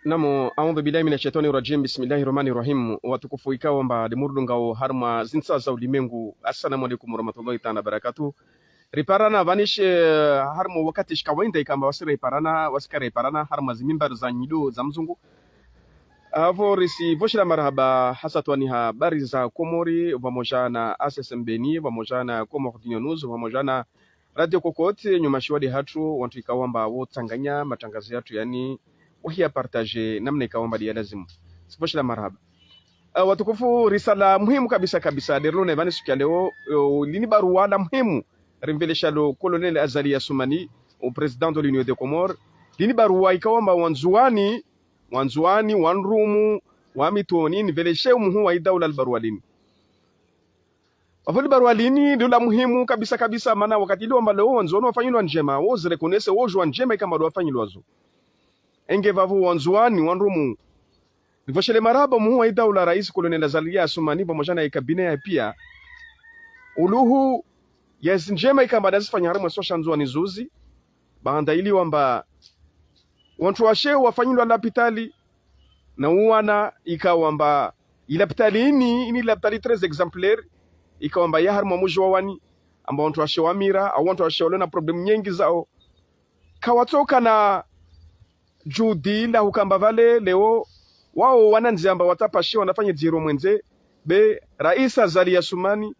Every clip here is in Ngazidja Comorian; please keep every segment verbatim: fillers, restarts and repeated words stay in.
Namu, audhu billahi mina shaitani rajim, bismillahi rahmani rahim. Watukufu ikao amba de murudungao harumwa zintsa za ulimengu, assalamu alaikum warahmatullahi taala wabarakatuh. Riparana vanishi, eh, harumwa wakati shikawaida ikamba wasi riparana, wasi kariparana, harumwa zimimbari za nyido za mzungu. Avo risi voshela marahaba haswatwani habari za Komori, vamoja na A C S M Beni, vamoja na Comores Duniya News, vamoja na Radio Cocotte, nyuma shiwadi hatru, wantru ikao amba wo tsanganya matangazo yatru, yani, wahiya partager namna ikao amba diya lazimu. Sivoshela marahaba. Ah, watukufu, risala muhimu kabisa kabisa, de rilo ne vani suku ya leo, eh, lini baruwa la muhimu, rimvelesha lo Colonel Azali Assoumani, o président de l'Union des Comores. Lini baruwa ikao amba wandzuwani, wandzuwani, wandrumu, wa mitoni, niveleshe umuhu wa idaula libaruwa lini. Avo libaruwa lini, lilo la muhimu kabisa kabisa, mana wakati ilo amba leo wandzuwani wafanyilwa ndjema, wo zireconnaître, wo jua ndjema ikamba ndo wafanyilwa zo. Enge vavo wandzuwani, wandrumu. Nivoshele marahaba muhu wa idaula rais Colonel Azali Assoumani, vamoja na ikabine ya pia. Uluhu, ya zindjema ikamba ndazifanya harumwa sosha Ndzuwani zuzi. Baanda ili wamba, wantru washe wafanyilwa lapitali, na uwana ikao amba, ilapitali ini, ini lapitali très exemplaire, ikao amba ya harumwa muji wa Wani, amba wantru washe wamira, au wantru washe walo na problème nyengi zao. Kawatsoka na judi la hukamba vale leo, wao wananzi amba watsapashe wanafanye dziro mwendze, be rais Azali Assoumani,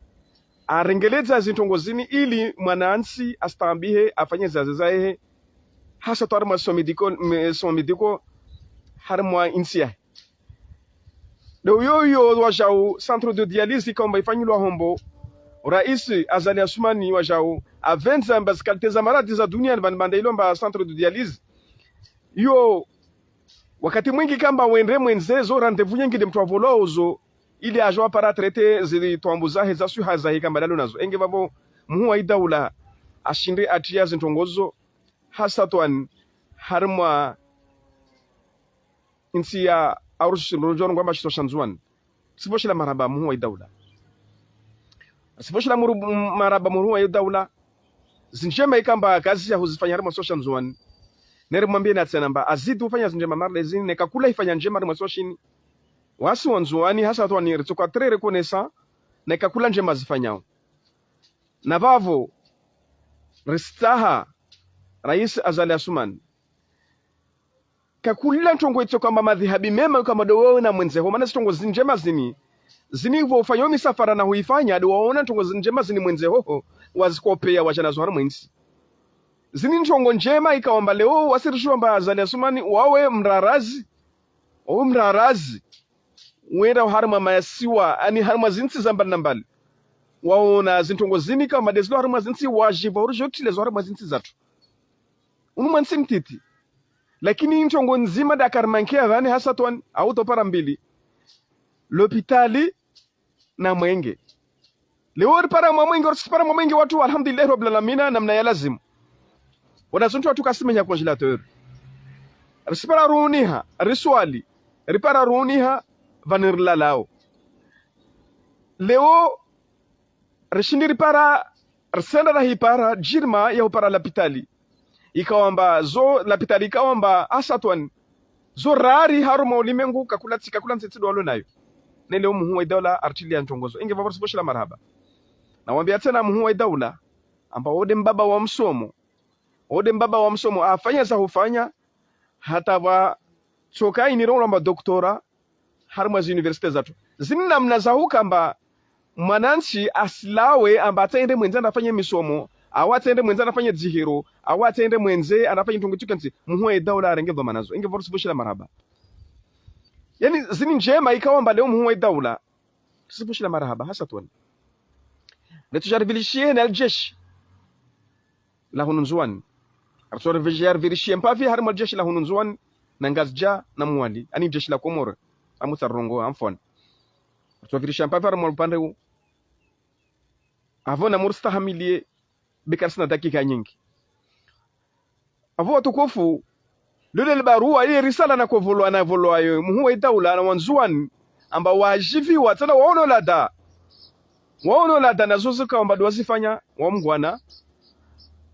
arengeledza zintrongo zini ili mwanantsi astambihe afanye zazi zahe, haswatwani harumwa soins médicaux, me-, soins médicaux harumwa intsi yahe. Ndo uyo uyo wajau centre de dialyse ikao amba ifanyilwa hombo, rais Azali Assoumani wajau, avendza amba zi qualité za maradhi za dunia ni vani baanda ilo amba centre de dialyse. Iyo, wakati mwingi kamba wendre mwendze zo rendez-vous nyengi de mtru avolwa ozo, ili ajo apara traité zili twambu zahe za swiha zahe kamba lalo nazo. Enge vavo muhu wa idaula ashindri atriya zintrongo zo, haswatwani harumwa intsi ya arushi ndronjoro ngwamba shitso sha Ndzuwani. Sivoshela marahaba muhu wa idaula. Sivoshela muru-, marahaba muhu wa idaula. Zindjema ikamba kazi ya huzifanya harumwa sosha Ndzuwani. Neri mwambie na tsena amba azidi ufanya zindjema marlezini, ne kakula ifanya ndjema harumwa soshini. Wasi wandzuwani haswatwani ritsoka très reconnaissant, ne kakula ndjema zifanyao. Na vavo, ristaha, rais Azali Assoumani. Kakula ntrongo itsoka amba madhihabi mema ikao amba ndo wawe na mwendzeho, mana zintrongo zindjema zini, zini vo ufanya misafara na huifanya, ndo waona ntrongo zindjema zini mwendzeho, ho, wazikopea waja nazo harumwa intsi. Zini ntrongo ndjema ikao amba leo, wasi rijua amba Azali Assoumani, wawe mrarazi, wawe mrarazi, wenda harumwa mayasiwa, ani harumwa zintsi za mbali na mbali. Waona zintrongo zini ikao amba ndezilo harumwa zintsi, wajiva urujo tile zo harumwa zintsi zatru. Unu mwantsi mtiti. Lakini ntrongo ndzima nda karimankia vani haswatwani, au topara mbili. Lopitali na mwenge. Leo ripara mwa mwenge, risipara mwa mwenge watru, alhamdulillahi rabbil alamina, namna ya lazimu. Wana zintru watru kasimenya congélateur. Risipara runiha, riswali. Ripara runiha, vani rilalao. Leo rishindi ripara, risenda na hipara, jirma ya hupara lapitali. Ikao amba zo, lapitali ikao amba haswatwani. Zo rari harumwa ulimengu kakula tsi, kakula ntsi tsi ndo walo nayo. Ne leo muhu wa idaula aritilia ntrongo zo. Enge vavo sivoshela marahaba. Na wambia tsena muhu wa idaula, amba wo de mbaba wa msomo. Wo de mbaba wa msomo, afanya za hufanya, hata vatsoka ini rongo amba doctorat, harumwa zi université zatru. Zini namna za hukamba mwanantsi asilawe amba atsende mwendze anafanye misomo, au atsende mwendze anafanye dzihiro, au atsende mwendze anafanye ntrongo tsuka ntsi, muhu wa idaula arenge dhwamana zo. Enge vavo sivoshela marahaba. Yani, zini ndjema ikao amba leo muhu wa idaula, sivoshela marahaba, haswatwani. Netso jarivilishie na aljeshi la hunu Ndzuwani. Arso rivi-, rivirishie mpavi harumwa aljeshi la hunu Ndzuwani, na Ngazidja, na Mwali, ani jeshi la Komori, amutsa rongo, amfoni. Arso rivirishie mpavi harumwa upande u. Avo na muristahamilie, be karisina dakika nyingi. Avo watukufu, lile libaruwa, ile risala na kovolwa na volwa yo, muhu wa idaula na wandzuwani, amba wajiviwa, tsena waono lada. Waono lada na zo zikao amba ndo wazifanya, wa mungwana.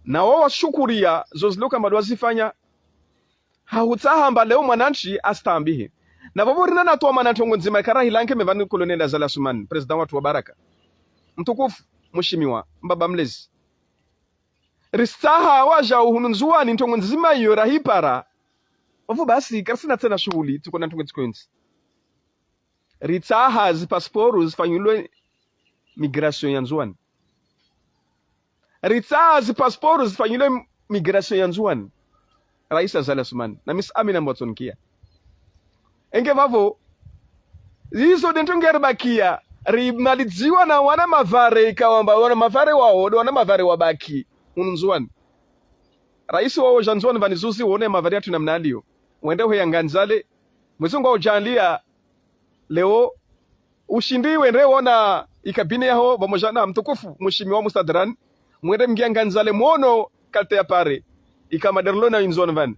Na wao washukuria, zo zilo ka amba ndo wazifanya. Hahutsaha amba leo mwanantsi astambihi. Na vavo rina natwamana ntrongo ndzima ikara hilanke mevani Colonel Azali Assoumani, président watru wa baraka. Mtukufu, mheshimiwa, mbaba mlezi. Ritsaha wajau hunu Ndzuwani ntrongo ndzima iyo rahipara. Vavo basi, karisina tsena shuhuli, tsuko na ntrongo tsuko yontsi. Ritsaha zipasporo zifanyilwe migration ya Ndzuwani. Ritsaha zipasporo zifanyilwe migration ya Ndzuwani. Raisi Azali Assoumani, na Miss Amina Mbatsounkia. Enge vavo, izo de ntrongo yaribakia, rimalidziwa na wana mavare ikao amba, wana mavare wao, de wana mavare wabaki, hunu Ndzuwani. Raisi wao ja Ndzuwani vani zuzi, wone mavare yatru namna yaliyo. Wende hweya Ngazidja le, Mwenyezi Mungu audjaanlia, leo, ushindi wende wona ikabine yaho, vamoja na mtukufu, mheshimiwa Musa Draman, mwende mngia Ngazidja le mwono kalite ya pare, ika maderlo na inzon van.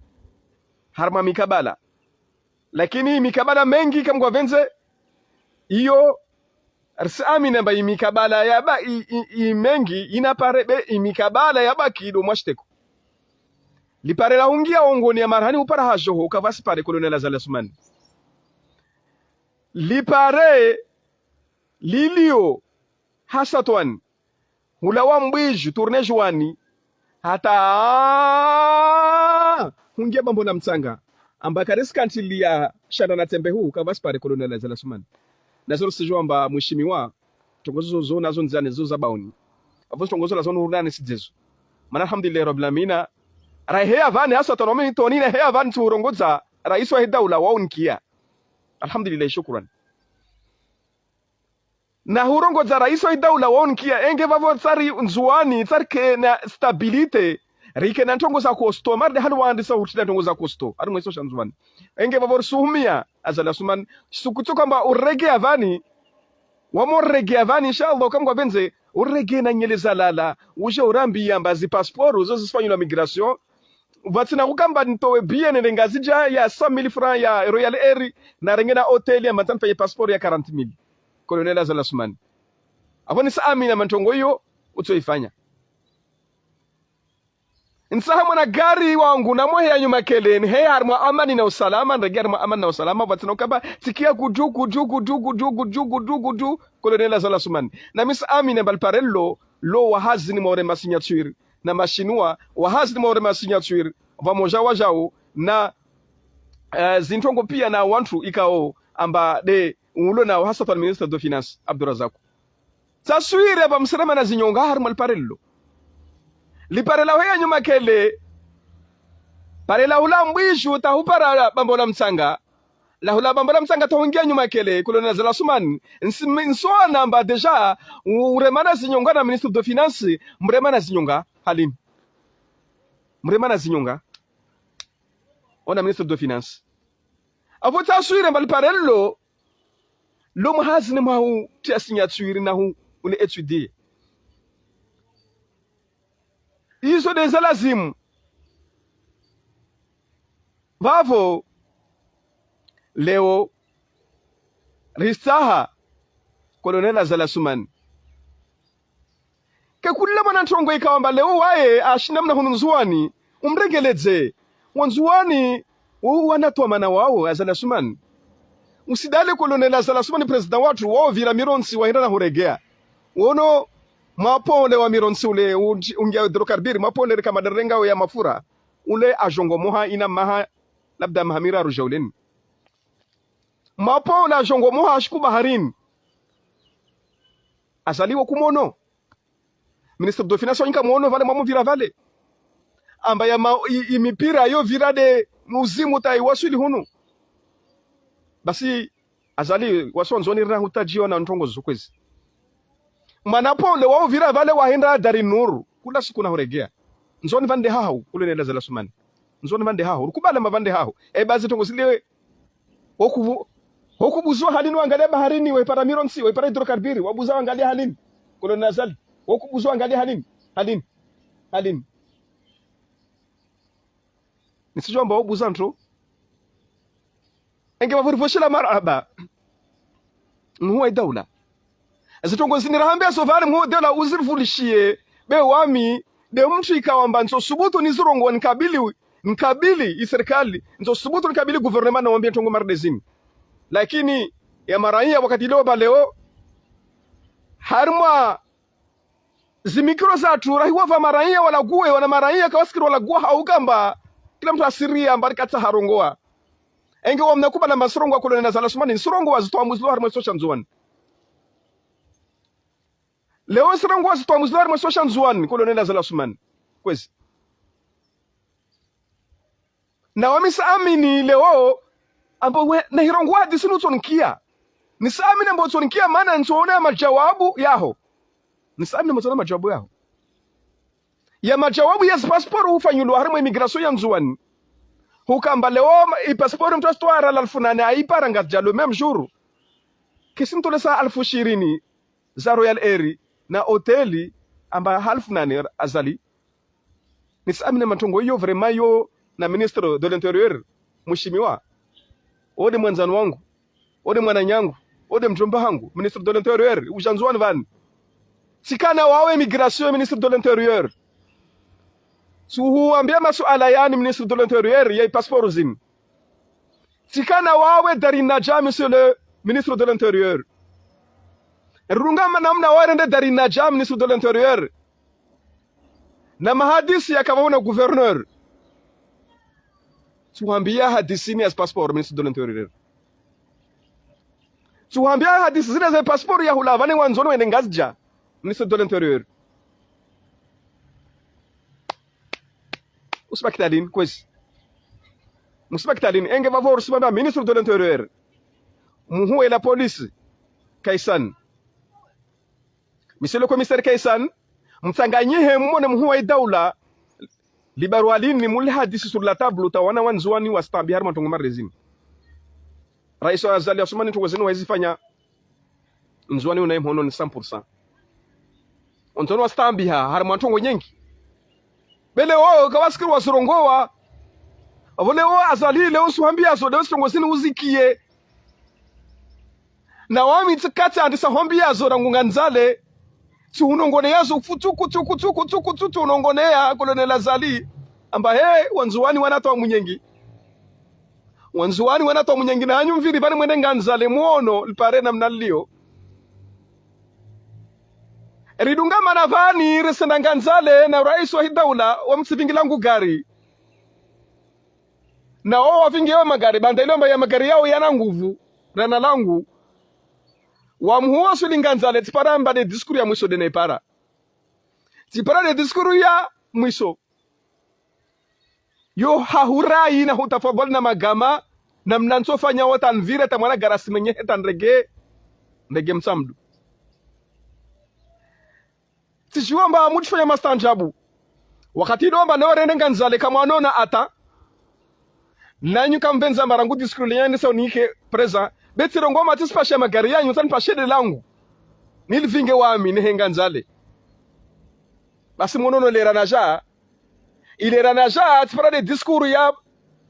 Harumwa mikabala. Lakini mikabala mengi kamgwa venze, iyo, risi amini amba imikabala ya ba, i, i, i mengi, ina pare be, imikabala ya baki do mwashteko. Lipare la hungia ongoni ya marahani upara hajoho, kavasi pare Colonel Azali Assoumani. Lipare lilio hasatwani, hula wa Mbwiju, tourner Ndzuwani, hata hungia Bambao la Mtsanga. Amba karisi kantsi lia shana na tembe hu, kavasi pare Colonel Azali Assoumani. Na zoro sijua amba mheshimiwa, ntrongo zo zo nazo ndzani zo za baoni. Avo ntrongo zo lazo nurudani sidzezo. Mana alhamdulillah rabbil alamina. Raheya vani haswa tonomi tonina heya vani tsurongoza, raisi wa hidaula waunkia. Alhamdulillah, shukran. Na hurongoza raisi wa hidaula waunkia, enge vavo tsari Ndzuwani, tsari kena stabilité, rikena ntrongo za kosto, mari de hali wandisa hutida ntrongo za kosto, ari mweso sha Ndzuwani. Enge vavo risuhumia, Azali Assoumani, sukutu kamba uregea vani, wamo regea vani, inshallah, kamgwa venze, uregea na nyele za lala, uje urambia amba zipasporo, zo zisifanyilwa migration, vatsina kukamba nitowe billet nende Ngazidja ya cent mille francs ya Royal Air, na renge na hôtel ya matsanfa ya passeport ya quarante mille. Colonel Azali Assoumani. Avo nisa amini amba ntrongo iyo, utsoifanya. Nisa hamwa na gari wangu, na mohe ya nyuma kele, nihe harumwa amani na usalama, nrege harumwa amani na usalama, vatsina kukamba, tsikia kudu, kudu, kudu, kudu, kudu, kudu, kudu, Colonel Azali Assoumani. Na misa amini amba lipare lo, lo wahazi ni mwaurema signature, na mashinwa, wahazi ni mwaurema signature, vamoja wajau, na, eh, zintrongo pia na wantru ikao amba de ulo nao haswa twa ministre de finance, Abdourazak. Tsaswire amba msirema na zinyonga harumwa lipare lo. Lipare la hweya nyuma kele, pare la hula Mbwiju, ta hupara Bambao la Mtsanga, la hula Bambao la Mtsanga ta hungia nyuma kele, Colonel Azali Assoumani, nsi-, nsona amba déjà, u-, urema na zinyonga na ministre de finance, mrema na zinyonga, halini. Mrema na zinyonga. Ona ministre de finance. Avo tsaswire amba lipare lo, lo mwahazi ni mwau tia signature na hu, ule étudier. Izo de za lazimu. Vavo, leo, ristaha, Colonel Azali Assoumani. Ke kula mwana ntrongo ikao amba leo waye ashinda mna hunu Ndzuwani, umregeledze. Wa Ndzuwani, wo wanatwamana wao, Azali Assoumani. Usidale Colonel Azali Assoumani, président watru, wao vira mirontsi, wahenda na huregea. Wono, mapole wa mirontsi ule, unji-, ungia hydrocarbure, mapole rika maderenga ya mafura. Ule ajongo moha ina maha, labda maha miraru jauleni. Mapole ajongo moha ashiku baharini. Azali wo kumono. Ministre de finance wanyika mwono vale, mwamuvira vale. Amba ya ma-, i, i mipira yo vira de muzimu ta iwaswili hunu. Basi, Azali, wasi wa Ndzuwani rina hutajiwa na ntrongo zo kwezi. Mwana pole, wauvira vale wahenda Dari Nuru. Kula siku na huregea. Ndzuwani vande haho, Colonel Azali Assoumani. Ndzuwani vande haho. Rukubale mavande haho. E bazi ntrongo zile Wokubu-, wokubuza halini wangalia baharini, wepara mirontsi, wepara hydrocarbure, wabuza wangalia halini. Colonel Azali, wokubuza wangalia halini, halini, halini. Nisijua amba wobuza ntro. Enge vavo rivoshela marahaba. Mhuu wa idaula. Zitrongo zini rahambia sovale mhuu wa idaula uzirivulishie, be wami, de mntru ikao amba ntso subutu nizirongoa nikabili nkabili i serikali, ntsosubutu nkabili gouvernement na wambie ntrongo mardezini. Lakini ya maraiya wakati leo ba leo, harimwa zimikro zatru, rahiwa pva maraiya walaguwe, wana maraiya kawasikiri walaguwa hauka amba kila mutru asiriya amba rikatsaha rongowa. Enge wamna kubala mba tsirongowa Colonel Azali Assoumani, tsirongowa zitwambu zilo harimwa isiwa sha Ndzuwani. Leo tsirongowa zitwambu zilo harimwa isiwa sha Ndzuwani, Colonel Azali Assoumani. Kwezi. Na wami tsiamini leo, amba we, nahirongowa hadisi nutsonikiya. Nitsiamini amba utsonikiya, mana ntsuona ya majawabu yaho. Nitsiamini amba ntsuona majawabu yaho. Ya majawabu ya zi passeport ufanyilwa harimwa immigration ya Ndzuwani. Huka amba leo ma-, i passeport mutru asitowa riali alfu nane aipara Ngazidja le même jour. Kesi mutolesa alfu shirini za Royal Air na hoteli amba alfu nane Azali. Nitsiamini amba ntrongo iyo vraiment iyo na ministre de l'Intérieur, muhishimiwa. Wo nde mwandzani wangu, wo nde mwananyangu, wo nde mdjomba hangu, ministre de l'Intérieur, udja Ndzuwani pvanu. Tsikana wawe immigration, ministre de l'Intérieur. Tsihuambia masuala yani ministre de l'Intérieur, ya i passeport zini. Tsikana wawe Dari Nadja, monsieur le ministre de l'Intérieur. Rungama namna warende Dari Nadja, ministre de l'Intérieur. Na mahadisi yakapvao na gouverneur. Tsihuambia hadisi ni ya zi passeport, ministre de l'Intérieur. Tsihuambia hadisi zile za passeport ya hula pvanu wandzuwani wende Ngazidja, ministre de l'Intérieur. Usibaki talini, kwezi. Musibaki talini, enge pvapvo urusimamia ministre de l'Intérieur. Muhuu wa la police, Kaisani. Monsieur le commissaire Kaisani, mutsanganyihe mumone muhuu wa i daula, libarua lini mulihadisi sur la table, utawana wandzuwani wasitaabiha harimwa ntrongo mardezini. Raisi Azali Assoumani ntrongo zinu wazifanya, Ndzuwani una imhono ni cent pour cent. Wandzuwani wasitaabiha harimwa ntrongo nyengi. Be leo kawasikiri wazirongowa. Apvo leo Azali leo tsihuambia zo, leo zitrongo zini uzikiye. Na wami tsikatsi andisa huambia zo rangu Ngandzale. Tsihunongoneya zo futu, kutu, kutu, kutu, kutu, tsihunongoneya Colonel Azali. Amba he, wandzuwani wana twa munyengi. Wandzuwani wana twa munyengi na hanyu mviri pvani mwende Ngandzale muono lipare namna lilio. Ridungamana pvani risenda Ngandzale na raisi wa hi daula wamutsipvingila ngu gari. Na wo wapvinge wa magari, banda ilo amba ya magari yao yana nguvu, rana langu. Wamuhuu waswili Ngandzale, tsipara amba nde discours ya mwiso nde naipara. Tsipara nde discours ya mwiso. Yo hahurayi na hutafadhwali na magama, namna ntsofanya wo hata nivire hata mwana gari asimenye hata nirenge, nirenge Mtsamdu. Tsidjuwa amba mutsifanya mastaanjabu. Wakati ndo amba leo rende Ngandzale kamwanona hata. Nanyu kamvendza amba rangu discours le nyandisa unike présent. Be tsirongowa amba tsisipashe magari yanyu, tsanipashe nde langu. Nilipvinge wami, nehee Ngandzale. Basi mwonono lera naja. Ilera naja, tsipara nde discours ya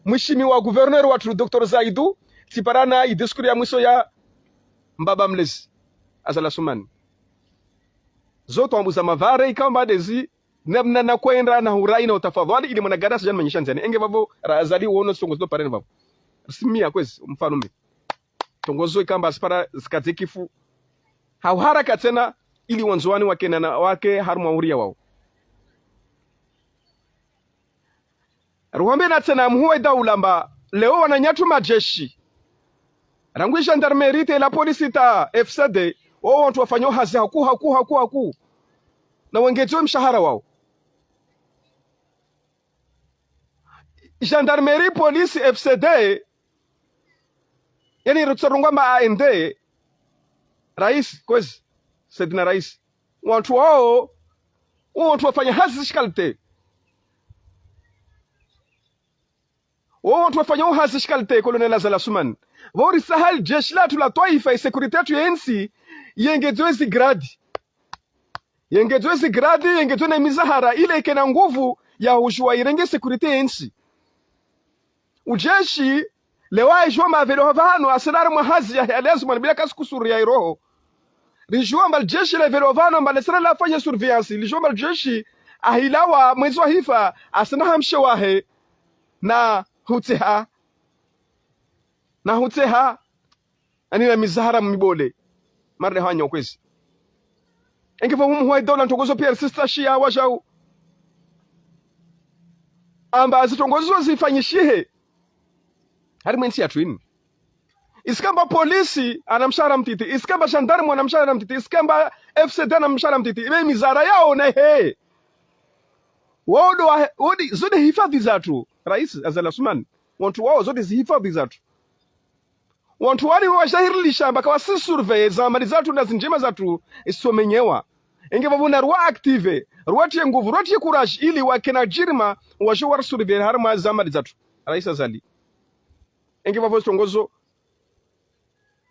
muhishimiwa gouverneur watru, docteur Zaidou, tsipara na i discours ya mwiso ya mbaba mlezi, Azali Assoumani. Zo twambuza mavare ikao amba ndezi, namna nakwenda na hurayi na utafadhwali, ili mwana gari asija nimanyisha ndziani. Enge pvapvo, ra Azali wono zitrongo zilo pareni pvapvo. Risimia kwezi, mfano mi. Trongo zo ikao amba tsipara zikadze kifu. Ha uharaka tsena, ili wandzuwani wakena na wake harumwa uria wao. Ruhwambe na tsena muhuu wa i daula amba, leo wananyatru majeshi. Rangu i gendarmerie te la police ta F C D, wo wantru wafanyao hazi haku, haku, haku, haku. Na wengedzwe mshahara wao. Gendarmerie, police, F C D, yani rutsarongowa amba A N D, raisi, kwezi, Saidina raisi. Wantru wao, wantru wafanya hazi zishikali te. Wo wantru wafanya hazi zishikali te, Colonel Azali Assoumani. Pvo risahali jeshi latru la twaifa, i sécurité yatru ye ntsi, yengedzwe zi grade. Yengedzwe zi grade, yengedzwe na mishahara, ile ikena nguvu ya hudjuwa irenge sécurité ye ntsi. Ujeshi, leo aidjuwa amba velo hapvahanu, asina harimwa hazi ya, ya lazima, bila kasukusuru ya iroho. Ridjuwa amba lijeshi le velo hapvahanu, amba lesina lafanya surveillance, lidjuwa amba lijeshi, ahilawa, mwezi wa hifa, asina hamshe wahe. na hutseha, na hutseha, ani na mizahara mibole. Marde hanya ukwezi. Enge pvo mhuu wa idaula ntrongo zo pia risistashia wajau. Amba zitrongo zo zifanyishihe. Harimwa entsi yatru ini. Isikamba polisi ana mshahara mtiti. Isikamba gendarme ana mshahara mtiti. Isikamba F C D ana mshahara mtiti. Ibe mizahara yao na he. Wao ndo wa, wao ndi, zo nde hifadhi zatru. Rais Azali Assoumani. Wantru wao zo nde zihifadhi zatru. Wantru wali wajahirilisha, amba kawasi surveiller ze amali zatru na zindjema zatru, isomenyewa. Enge pvapvo na rwa active, rwa tie nguvu, rwa tie courage, ili wakena jirima, wajo wari surveiller harimwa ze amali zatru. Rais Azali. Enge pvapvo zitrongo zo,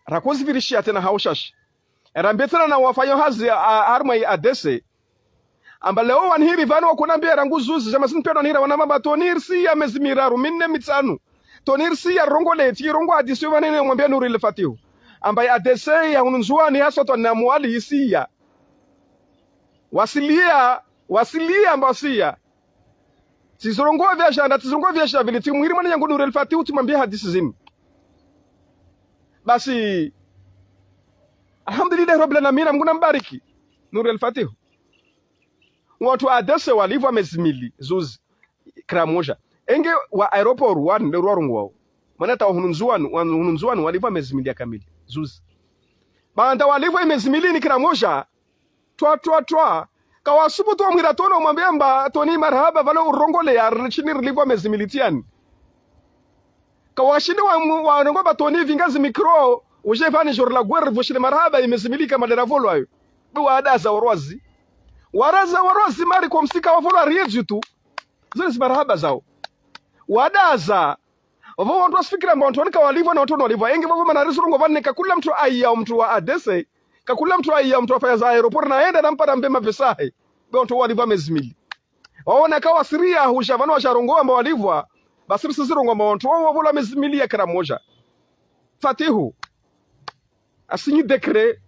rakozivirishia tsena ha ushashi. Rambe tsena na wafanyo hazi a, a, harimwa i A D C. Amba leo wanihiri pvanu wakunambia rangu zuzi, jama zini pia wanihira wanamba Tony risiya mezi miraru, minne, mitsanu. Tony risiya rongoa leti, rongoa hadisi yo pvanu ne mwambia Nour El Fath. Amba i A D C ya hunu Ndzuwani haswa twa na Mwali isiya. Wasiliya, wasiliya amba wasiya. Tsizirongoa vya janda, tsizirongoa vya javili, tsimwiri mwananyangu Nour El Fath, tsimwambia hadisi zini. Basi, alhamdulillahi rabbil alamina, Mngu nambariki. Nour El Fath. Wantru wa A D C walipvwa mezi mili, zuzi, kila moja. Enge wa aéroport, wani, le rwarungu wao. Mana hata wa hunu Ndzuwani, wa hunu Ndzuwani walipvwa mezi mili ya kamili, zuzi. Baanda walipvwa mezi mili ni kila moja, twa, twa, twa. Kawasubutu wamwira Tony wamwambia amba, Tony marahaba, pvale urongoleya, rishini rilipvwa mezi mili tiani. Kawashindi wa, warongoa amba Tony vinga zi micro, uje pvani jour la guerre, pvo shile marahaba, imezi mili kama lera volwa yo. Be wadaza warwazi. Wadaza warwazi mari kwa msika wavolwa rien du tout. Zile zi marahaba zao. Wadaza. Pvapvo wantru wasifikira amba wantru wani kawalipvwa na wantru wani walipvwa. Enge pvapvo mana rizirongoa pvani kakula mntru aiya mntru wa A D C. Kakula mntru aiya mntru afanya za aéroport na enda nampa nambe mapesa yahe. Be wantru walipvwa mezi mili. Waona kawa siriya husha pvanu washarongoa amba walipvwa. Basi risizirongoa amba wantru wao wavolwa mezi mili ya kila moja. Fath. Asinyi décret.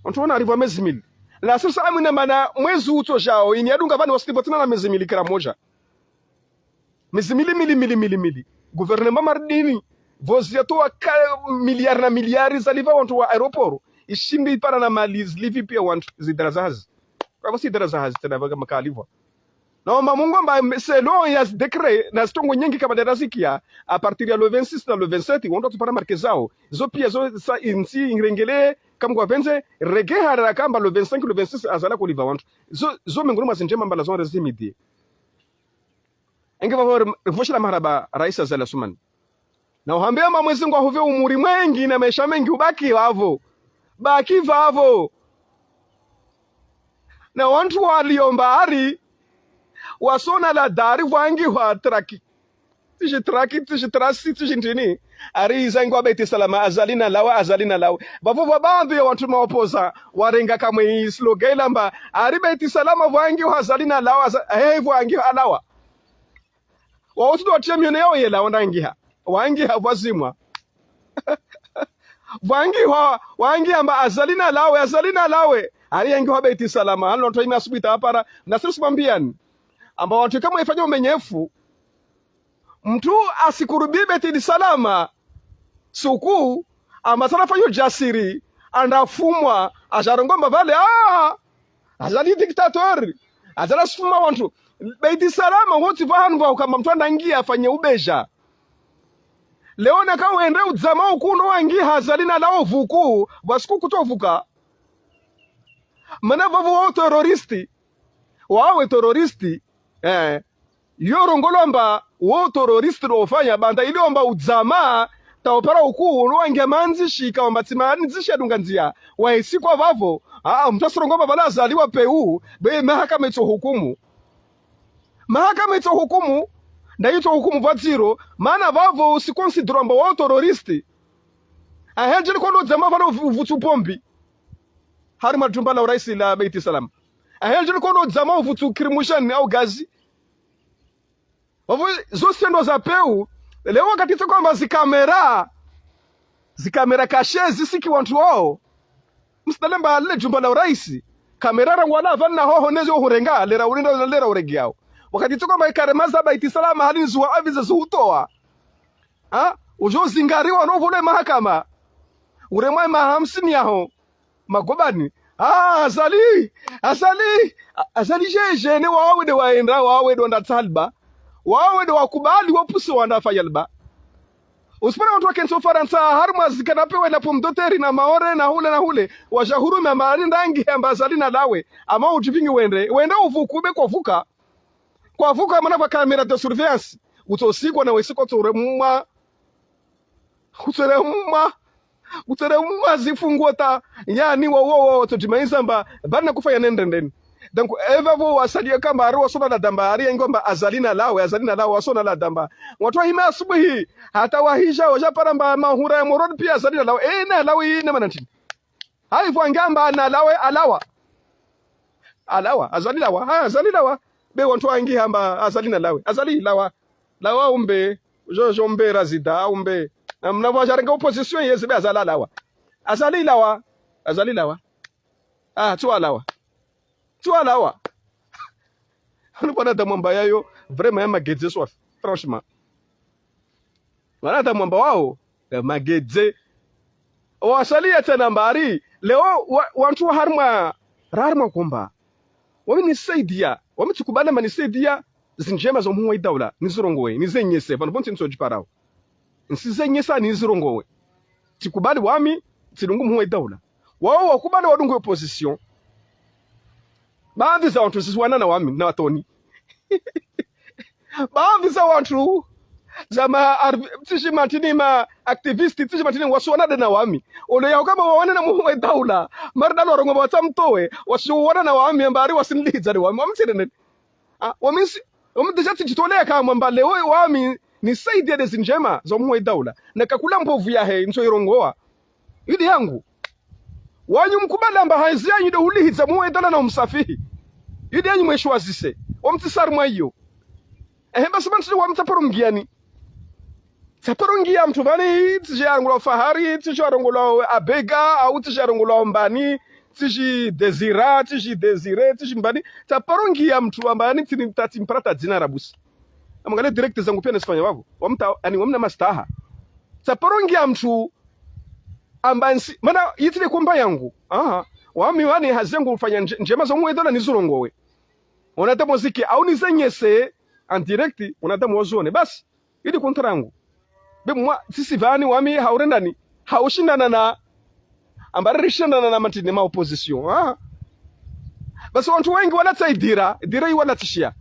Wantru wana walipvwa mezi mili. La sirisa amina mana mwezi utsojao, ini yadunga pvani wasilipvwa tsena na mezi mili kila moja. Mezi mili, mili, mili, mili, mili. Gouvernement mardini, pvo ziyatoa ka milliards na milliards zalipva wantru wa aéroport. Ishindi ipara na mali zilipvi pia wantru zidara za hazi. Kwa pvo si idara za hazi tsena pvaka makalipvwa. Na wamba Mungu amba selon ya zi décret na zitrongo nyengi kama dara zikia, à partir ya le vingt-six na le vingt-sept, wantru watsupara marke zao. Zo pia zo sa intsi irengele, kamgwa pvendze, rege harara kamba le vingt-cinq, le vingt-six, Azali akolipva wantru. Zo, zo mengoni mwa zindjema amba la zone résimidie. Enge pvapvo ri-, rivoshela marahaba Rais Azali Assoumani. Na uhambia amba Mwezi Mungu ahupve umuri mwengi na maesha mengi ubaki pvapvo. Baki pvapvo. Na wantru waliomba hari, wasona la dari pvwangihwa traki. Tiji traki, tiji trasi, tiji ndrini. Hari iza ingwa Beit Salam, Azali nalawe, Azali nalawe. Pvapvo pvwa baadhwi ya wantru maopoza, warenga kamwe i slogan ila amba, hari Beit Salam pvwangihwa Azali nalawe, Aza-, he pvwangihwa alawa. Wao tsi ndo watia mihono yao yela wanangiha. Wangiha pvwazimwa. Pvwangihwa, wangiha amba Azali nalawe, Azali nalawe. Hari yangihwa Beit Salam, hali wantru ime asubuhi tawapara, na sisi mwambiani. Amba wantru kamwe ifanya umenyefu. Mntru asikurubi Beit Salam. Suku, amba sana fanyo jasiri, anda fumwa, ajarongoa amba pvale, ah, Azali dictateur, Azali asifuma wantru. Beit Salam, wotsi pvahanu pvwa ukamba mntru andangia afanye ubeja. Leo naka wende udzama ukuno wangiha Azali nalawe pvuku, pvwa suku kutsovuka. Mana pvapvo wao terroriste, wawe terroriste, eh, yo rongolwa amba wo terroriste ndo ufanya banda ili wamba udzama, tawapara ukuu, ulo wangia mandzishi, kawamba tsi mandzishi yadunga ndzia, wahisi kwa pvapvo, aa, mntru asirongoa amba pvala Azali wa peu, be mahakama itso hukumu. Mahakama itso hukumu, nda itso hukumu pvadziro, mana pvapvo usikonsidiro amba wo terroriste. Ahe ndjeli kondo dzama pvala uvu-, uvutsu pombi. Harimwa jumba la uraisi la Beit Salam. Ahe ndjeli kondo dzama uvutsu kirimujani au gazi. Pvapvo zo sitrendwa za peu, leo wakati tsi kwamba zikamera, zikamera kashe zisiki wantru wao. Msidale amba le jumba la uraisi. Kamera rangu wala pvanu na hoho nezi uhurenga, lera urinda, lera uregeao. Wakati tsi kwamba ikare maza Beit Salam hali nzuwa avize zuhutowa. Ha? Udjo zingariwa no vule mahakama. Uremwa maha hamsini yaho. Magobani. Ah, Azali! Azali! A-, Azali jeje, ne wawe nde waenda, wawe nde wanda taliba. Wawe nde wakubali, wapuse wanda fayalba. Usipara wantru wakentsi Ufarantsa, harumwa zikanape wena pomme de terre na Maore na hule na hule. Wadja hurumia mali ndangi hamba Azali nalawe. Ama udjivingi wende. Wende uvuku be kwavuka. Kwavuka mana pva caméra de surveillance. Utsosikwa na wesikwa tsoremwa. Utsoremwa. Utsoremwa zifunguo ta. Yani wo, wo, wo, tsodjimayiza mba. Bana kufanya nendendeni. Donc, eva vo wasaliya kamba ari wasona la damba, ari yengomba Azali nalawe, Azali nalawe, wasona la damba. Wantru wahime asubuhi, hata wahidja, wadja para mba mahura ya Moroni pia Azali nalawe. Eh, nalawe, ina mana ntrini? Hayi vo angamba nalawe, alawa. Alawa, Azali lawa, ha, Azali lawa. Be wantru wangi hamba Azali nalawe. Azali lawa. Lawa umbe, djo, djo umbe razida, umbe. Na mna vo djarenga opposition yezi be Azali lawa. Azali lawa. Azali lawa. Ah, tsi walawa. Tsi walawa. Hanu kwa nadamu amba yayo, vraiment ya magedze swafi. Franchement. Wanadamu ambao wao, eh, magedze. Wasaliya tsena mbari, leo wa-, wantru wa harumwa, harumwa komba. Wami nisaidia, wami tsikubali mba nisaidia, zindjema zo muhuu wa idaula, nizirongowe, nizenyese, pvanu pvontsi ntsodjiparao. Nisizenyesa, nizirongowe. Tsikubali wami, tsidungu muhuu wa idaula. Wao wakubali wadungu opposition. Baadhi za wantru zisiwana na wami, na watoni. Baadhi za wantru, za ma ar-, tsi dji mantrini ma activiste, tsi dji mantrini wasiwana de na wami. Ole ya ukamba wawane na muhuu wa idaula. Mari dalo warongowa watsamtowe, wasiwana na wami, ambari wasinilidza de wami. Wami tsi nene. Ah, wami si, wami déjà tsidjitolea kamba mba leo wami nisaidia de zindjema, za muhuu wa idaula. Na kakula mbovu yahe, ntsoirongowa. Yidi yangu. Wanyu mkubali amba hazi yanyu nde ulihidza muhuu wa idaula na umsafihi. Yidi yanyu mweshwazise. Wami tsi harumwa iyo. Ehe, basi pvanu tsi wami tsaparo ngiani. Tsaparo ngia mntru pvani, tsidje arongolwa Fahari, tsidje arongolwa Abega, au tsidje arongolwa Mbani, tsidje Désiré, tsidje Désiré, tsidje Mbani. Tsaparo ngia mntru wa Mbani, tsini mtatsi mprata dzina rabusi. Amwangalie direct zangu pia nisifanya wavo. Wami ta, yani wami na mastaha. Tsaparo ngia mntru amba nsi, mana yitsile komba yangu. Aha. Wami wani hazi yangu ufanya ndje-, ndjema zo muhuu wa idaula nizirongowe. Wanadamu wazike, au nizenyese, en direct, wanadamu wazione. Basi, yidi kontra yangu. Be mwa, sisi pvani wami, haurendani, haushindana na, ambari rishindana na mantrini ma opposition. Ah. Basi wantru wengi wala tsaidira, dira yi wala tsishiya.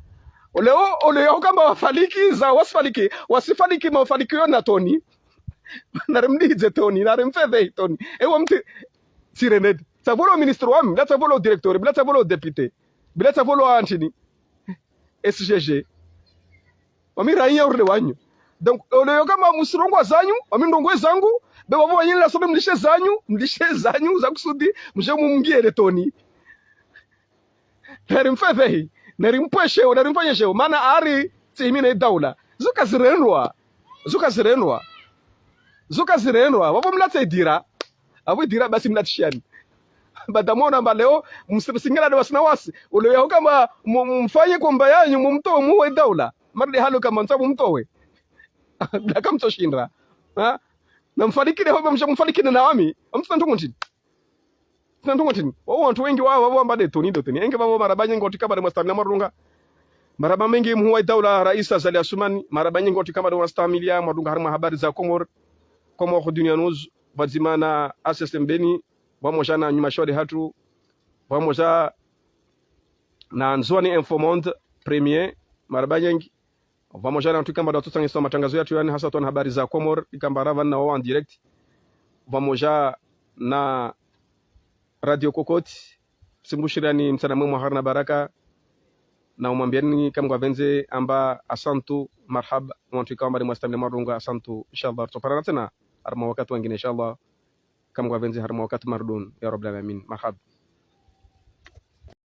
Oleo, oleo ya ukamba wafaliki, za wasifaliki, wasifaliki mafaliki yo na toni. Nari mdidze toni, nari mfedhe toni. Ewa mti, tsirendedi. Tsavolo ministre wami, bila tsavolo directeur, bila tsavolo député, bila tsavolo antrini. S G G. Wami raiya urle wanyu. Donc, oleo kamba musirongowa zanyu, wami ndrongowe zangu, be wavo wanyu la sobe mlishe zanyu, mlishe zanyu, za kusudi, mdje mumngiele toni. Nari mfedhehi, nari mpwesheo, nari mfanyesheo, mana ari, tsi himi na idaula. Zo kazirendwa. Zo kazirendwa. Zo kazirendwa. Wavo mlatsa idira. Avo idira basi mlatsishiyani. Bada mwona mba leo, msingala de wasina wasi. Oleo ya ukamba mu-, mfanye komba yanyu, mumtowe muhuu wa idaula. Mari de halo kamba ntsa mumtowe. Daka mtsoshindra. Ha? Na mfalikile ho, msha mfalikile na wami. Amtsina ndrongo ntrini. Tsina ndrongo ntrini. Wao wantru wengi wao, wao wamba de toni, de toni. Enge wao marahaba nyengi wantru ikao de mwastamiliya mwarudunga. Marahaba mengi muhuu wa idaula, Rais Azali Assoumani. Marahaba nyengi wantru ikao de mwastamiliya mwarudunga harumwa habari za Komori. Komori Dunia News. Pvadzima na A C S M Beni. Pvamoja na nyuma shawari hatru. Pvamoja na Ndzuani Info Monde Premier. Marahaba nyengi. Pvamoja na wantru ikao de watsotsangisa matangazo yatru yani hasa twana habari za Komori, ikao de ravana wao en direct. Pvamoja na Radio Kokoti, simbushirani mtsana mwema harina baraka, na umwambiani kamwe ngwapvendze amba asantu, marahaba, wantru ikao de mwastamiliya mwarudunga asantu, inshallah, rutsoparana tsena, harumwa wakati wangina, inshallah, kamwe ngwapvendze harumwa wakati marudun, ya Rabbal Alamin, marahaba.